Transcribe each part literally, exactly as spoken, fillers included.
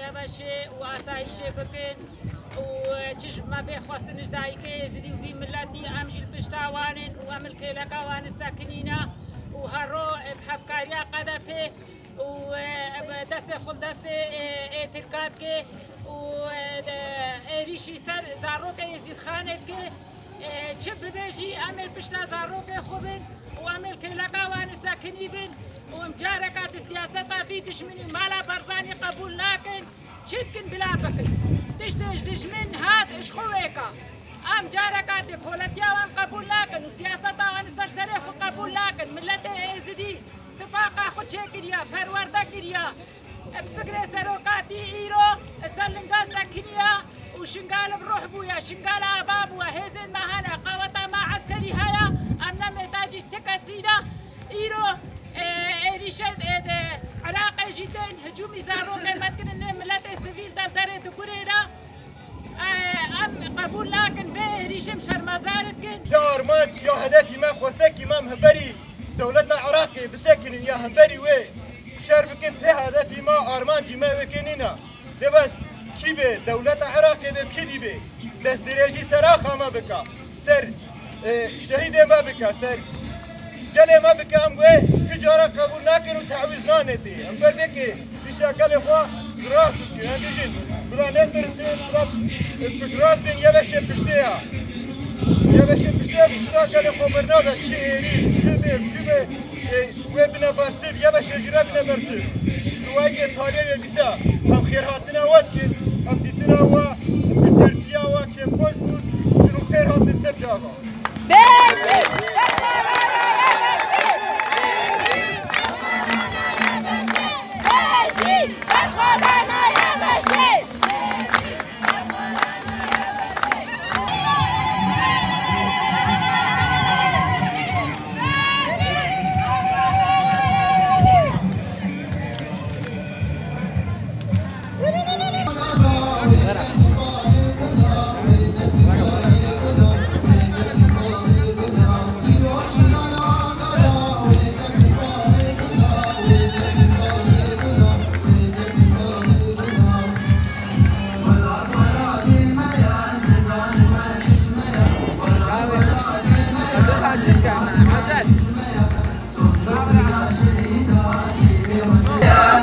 Yeveşê û asayîşê bikin û çi ji me bê xwestin ji dayikê Êzidî û vî miletî, em jî li pişta wan in û em li kêleka wan sekinîne û hero bi hevkariya Q D P û, e, bi destê xwe li destê, e, ê Tirka dike û, e, de, êrîşî ser zarokê Êzîdxanê dike. E, çi bibe jî em ê pişta zarokê xwe bin û em ê kêleka wan sekinî bin û em careka di siyaseta vî dijminî mala Barzanî qebûl nakin. Çi dikin bila bikin. Tiştê ji dijmin hat ji xwe wêka. Em careka di koletiya wan qebûl nakin û siyaseta wan ser serê xwe qebûl nakin. Miletê Êzidî tifaqa xwe çêkiriya, perwerde kiriya. Bi fikrê serokatî îro ser linga sekiniya û Şingal bi ruh bûye, Şingal ava bûye, hêzên me hene, qaweta me eskerî heye, em ne mêtacî ti kesî ne. Îro, e, êrîşe, e, de, Iraqê jî tên, hicûmî zarokê me dikin, nê miletê sivîl de derê digurêne. E, em qebûl nakin vê êrîşê, em şermezar dikin. Ya armanc ya hedefî me, xwestekî me, em hemberî dewleta Iraqê bisekinin ya hemberî wê şer bikin, tê hedefî me, armancî me wê kê nîne. Dê bes kî bê dewleta Iraqê bê, kî dî bê destdirêjî ser axa me bike, ser, e, şehîdê me bike, ser gelê me bike, em wê tu cara qebûl nakin û tewîz nanê tê. Em ber vê kê dîşa gelê xwe ji rast bikin. Em bijîn, bila nêtirisin, bila piştrast bên, ye beşê piştê ya. Ye beşê piştê ya, dîşa gelê xwe bernabe, çi êrî, çi bê, çi bê, e, wê bine bersiv, ye beşê jî re bine bersiv. Tu wayê tariyê wê dîsa, em xêrhatina we dikin, em dîtina we, em piştgirtiya we kêfxweş bûn, jin û pêr hatin ser çava. Bêjî! Bêjî! Berxwedana ye beşê!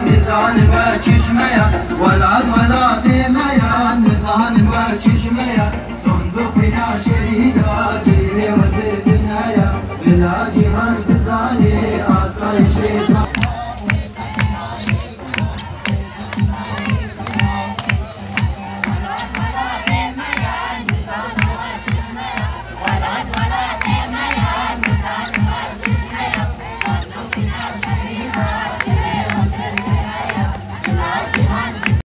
Nizanim we çi ji me ye, welat welatê me ye. Nizanim we çi ji me ye, son bi xwîna şehîda.